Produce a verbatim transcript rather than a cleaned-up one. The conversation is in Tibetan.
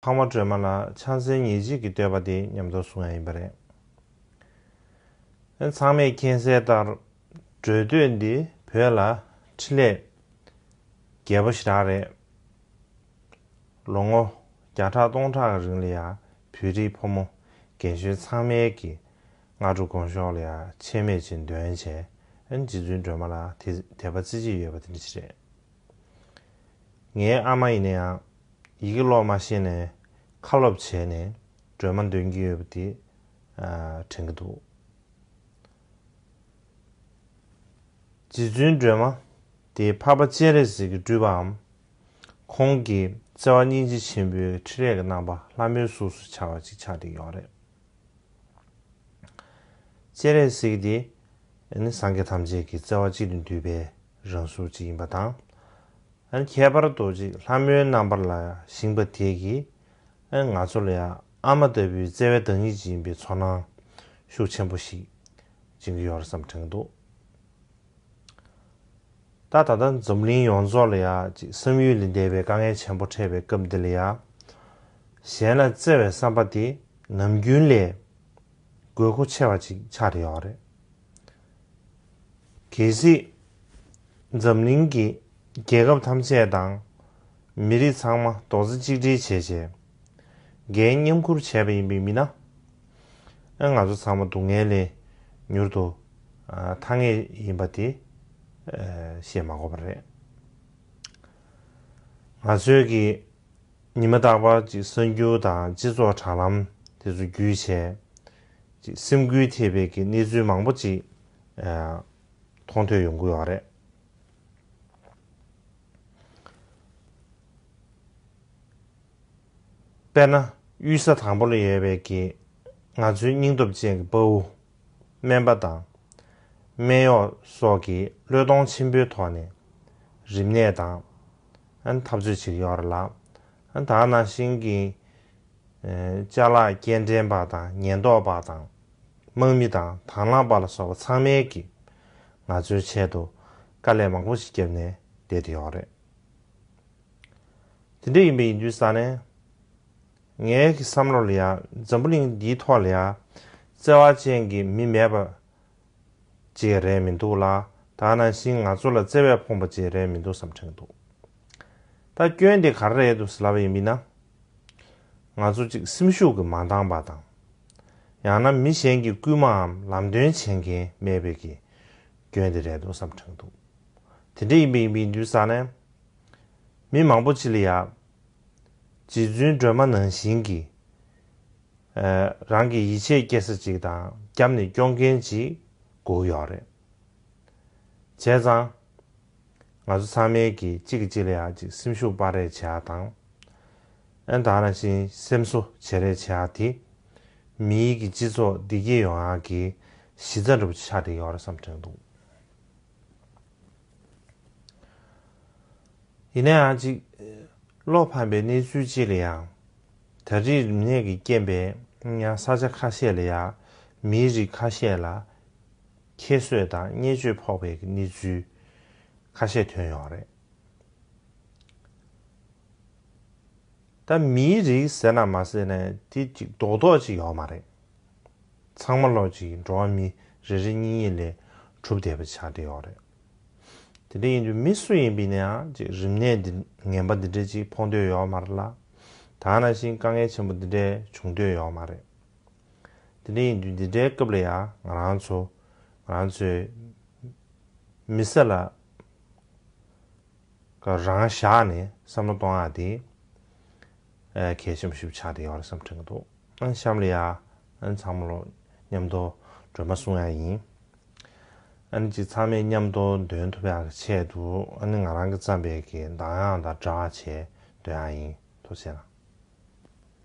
འཕགས་མ་སྒྲོལ་མ་ལ་ཕྱག་འཚལ་ཉེར་གཅིག་གི་བསྟོད་པ་དེ་མཉམ་དུ་གསུང་ཡ་ཡིན་པ་རེད། ཚང་མས་མཁྱེན་གསལ་ལྟར། སྒྲོལ་བསྟོད་འདི་བོད་ལ་འཕྲིན་ལས་རྒྱས་པོ་ཞེ་དྲག་རེད། ལོ་ངོ་བརྒྱ་ཕྲག་སྟོང་ཕྲག་གི་རིང་ལ་ཡང་བོད་རིགས་ཕོ་མོ་རྒན་གཞོན་ཚང་མས་ཀྱི་སྔ་དྲོ་དགོང་ཞོགས་ལ་ཡང་ཆད་མེད་ཅིག་འདོན་བྱས། རྗེ་བཙུན་སྒྲོལ་མ་ལ་དད་པ་རྩེ་གཅིག་ཡོད་པ་དེ་འདྲ་ཞིག་རེད། ངའི་ཨ་མ་ཡིན་ན་ཡང་ཡི་གེ་ཀློག་མ་ཤེས་ནས་ཁ་སློབ་བྱས་ནས་སྒྲོལ་མ་འདོན་གྱི་ཡོད་པ་དེ་དྲན་གྱི་འདུག་རྗེ་བཙུན་སྒྲོལ་མ་དེ་འཕགས་པ་སྤྱན་རས་གཟིགས་ཀྱི་སྤྲུལ་པའམ། ཁོང་གི་བརྩེ་བ་སྙིང་རྗེ་ཆེན་པོའི་འཕྲིན་ལས་ཀྱི་རྣམ་པ་ལྷ་མོའི་གཟུགས་སུ་འཆར་བ་ཅིག་ཆགས་བསྡད་ཡོད་རེད། སྤྱན་རས་གཟིགས་དེ་ནི་སངས་རྒྱས་ཐམས་ཅད་ཀྱི་བརྩེ་བ་གཅིག་ཏུ་འདུས་པའི་རང་གཟུགས་ཅིག་ཡིན་པ་དང་། ཁྱད་པར་དུ་ཅིག་ལྷ་མོའི་རྣམ་པར་ལ་བཞེངས་པ་དེ་གིས་ང་ཚོ་ལ་ཡང་ཨ་མ་ལྟ་བུའི་བརྩེ་བའི་བདག་ཉིད་ཅིག་ཡིན་པའི་ཚོར་སྣང་ཤུགས་ཆེན་པོ་ཞིག་སྦྱིན་གྱི་ཡོད་རེད་བསམ་དྲན་གྱི་འདུག་ད་ད་ལྟ་འཛམ་གླིང་ཡོངས་རྫོགས་ལ་ཡང་ཅིག་བསམ་ཡུལ་ལས་འདས་པའི་དཀའ་ངལ་ཆེན་པོ་འཕྲད་པའི་སྐབས་འདི་ལ་ཡང་། གཞན་ལ་བརྩེ་བའི་བསམ་པ་དེ་ནམ་རྒྱུན་ལས་དགོས་མཁོ་ཆེ་བ་ཅིག་ཆགས་བསྡད་ཡོད་རེད། གལ་སྲིད་འཛམ་གླིང་གི་རྒྱལ་ཁབ་ཐམས་ཅད་དང་མི་རིགས་ཚང་མ་རྡོག་རྩ་གཅིག་སྒྲིལ་བྱས་བྱས་འགན་མཉམ་ཁུར་བྱས་པ་ཡིན་པའི་མིན་ན། ང་ཚོ་ཚང་མ་སྡུག་བསྔལ་ལས་མྱུར་དུ་ཐར་ངེས་ཡིན་པ་དེ་བཤད་མ་དགོས་པ་རེད། ང་ཚོས་ཀྱི་ཉི་མ་རྟག་པར་ཅིག་གསར་འགྱུར་དང་སྤྱི་ཚོགས་དྲ་ལམ་དེ་ཚོ་བརྒྱུད་བྱས། ཅིག་སེམས་འགུལ་ཐེབས་པའི་གི་གནས་ཚུལ་མང་པོ་ཅིག་མཐོང་ཐོས་ཡོང་གི་ཡོད་རེད། དཔེར་ན་གཡུལ་ས་དང་པོ་ལ་ཡོད་པའི་གི་ང་ཚོའི་སྙིང་སྟོབས་ཅན་གྱི་དཔའ་བོ། སྨན་པ་དང་། སྨན་གཡོག་སོགས་ཀྱིས་བློས་གཏོང་ཆེན་པོའི་ཐོག་ནས་རིམས་ནད་དང་། འཐབ་རྩོད་བྱེད་ཀྱི་ཡོད་རེད་ལ། ད་ག་ནང་བཞིན་གྱི་ཅ་ལག་སྐྱེལ་འདྲེན་པ་དང་ཉེན་རྟོག་པ་དང་། དམག་མི་དང་དང་བླངས་པ་ལ་སོགས་པ་ཚང་མས་ཀྱིས་ང་ཚོའི་ཆེད་དུ་དཀའ་ལས་མང་པོ་ཞིག་བརྒྱབ་ནས་བསྡད་དེ་ཡོད་རེད། དེ་འདྲ་ཡིན་པ་ཡིན་དུས་ཙ་ནས། ངའི་གི་བསམ་བློ་ལ་ཡ་འཛམ་བུ་གླིང་འདིའི་ཐོག་ལ་ཡ་བརྩེ་བ་ཅན་གྱི་མི་མེད་པ་ཅིག་རེད་མི་འདུག་ལ། ད་ག་ནང་བཞིན་ང་ཚོ་ལ་བརྩེ་བས་ཕོངས་པ་ཅིག་རེད་མི་འདུག་བསམ་དྲན་འདུག་ད་སྐྱོན་དེ་ག་རེ་རེད་འདུག་ཟེར་ལབ་པ་ཡིན་ན། ང་ཚོ་ཅིག་སེམས་ཤུགས་ཀྱིས་མ་འདང་པ་དང་། ཡང་ན་མི་གཞན་གྱི་སྐུལ་མའམ་ལམ་སྟོན་བྱེད་མཁན་མེད་པའི་གི་སྐྱོན་དེ་རེད་འདུག་བསམ་དྲན་འདུག་དེ་འདྲ་ཡིན་པ་ཡིན་པ་ཡིན་དུས་ཙ་ནས། མི་མང་པོ་ཅིག་ལ་ཡ། རྗེ་བཙུན་སྒྲོལ་མ་ནང་བཞིན་གྱི། རང་གི་ཡིད་ཆེས་སྐྱེ་ས་ཅིག་དང་རྒྱབ་ནས་སྐྱོང་མཁན་ཅིག་དགོས་ཡོད་རེད། བྱས་ཙང་། ང་ཚོ་ཚང་མས་ཀྱིས་གཅིག་གིས་གཅིག་ལ་ཡ་ཅིག་སེམས་ཤུགས་སྤར་རེས་བྱེད་ཡ་དང་། ཨ་ད་ག་ནང་བཞིན་སེམས་གསོ་བྱེད་རེས་བྱེད་ཡ་དེ། མིའི་གི་སྤྱི་ཚོགས་བདེ་སྐྱིད་ཡོང་ཡ་གི་གཞི་རྩ་འདྲ་པོ་ཆགས་བསྡད་ཡོད་རེད་བསམ་དྲན་འདུག་ཡིན་ན་ཡང་ཅིག་བློ་ཕམ་པའི་གནས་ཚུལ་ཅིག་ལ་ཡང་། ད་རེས་རིམས་ནད་ཀྱི་རྐྱེན་པས་ཡང་ས་ཆ་ཁ་ཤས་ལ་ཡང་མིའི་རིགས་ཁ་ཤས་ལ་ཁྱད་གསོད་དང་བརྙས་བཅོས་ཕོག་པའི་གནས་ཚུལ་ཁ་ཤས་ཐོན་ཡོད་རེད། ད་མིའི་རིགས་ཟེར་ན་མ་ཟེར་ནས་དེ་ཅིག་རྡོག་རྡོག་ཅིག་ཡོད་མ་རེད། ཚང་མ་ལོག་ཅིག་འགྲོ་བ་མི་རེ་རེ་གཉིས་གཉིས་ལས་གྲུབ་བསྡད་པ་ཆགས་བསྡད་ཡོད་རེད། དེ་འདྲ་ཡིན་དུས་མི་སུ་ཡིན་པ་ཡིན་ན་ཡང་ཅིག་རིམས་ནད་འདི་ངན་པ་འདི་འདྲ་ཅིག་ཕོག་འདོད་ཡོད་མ་རེད་ལ། ད་ག་ནང་བཞིན་དཀའ་ངལ་ཆེན་པོ་འདི་འདྲ་བྱུང་འདོད་ཡོད་མ་རེད། དེ་འདྲ་ཡིན་དུས་འདི་འདྲའི་སྐབས་ལ་ཡང་ང་རང་ཚོ་ང་རང་ཚོའི་མི་ཚེ་ལ་རང་བཞག་ནས་བསམ་བློ་གཏོང་ཡག་དེ་གལ་ཆེན་པོ་ཞིག་ཆགས་བསྡད་ཡོད་རེད་བསམ་དྲན་གྱི་འདུག་གཤམ་ལ་ཡང་ཚང་མ་ལོ་མཉམ་དུ་སྒྲོལ་མ་གསུང་ཡག་ཡིན། ཨ་ནི་ཅིག་ཚང་མས་མཉམ་དུ་འདོན་ཐུབ་ཡག་གི་ཆེད་དུ་ཨ་ནི་ང་རང་གིས་བརྩམས་པའི་གི་གདངས་དབྱངས་དང་སྦྲགས་བྱས་འདོན་ཡག་ཡིན། ཐུགས་རྗེ་གནང་།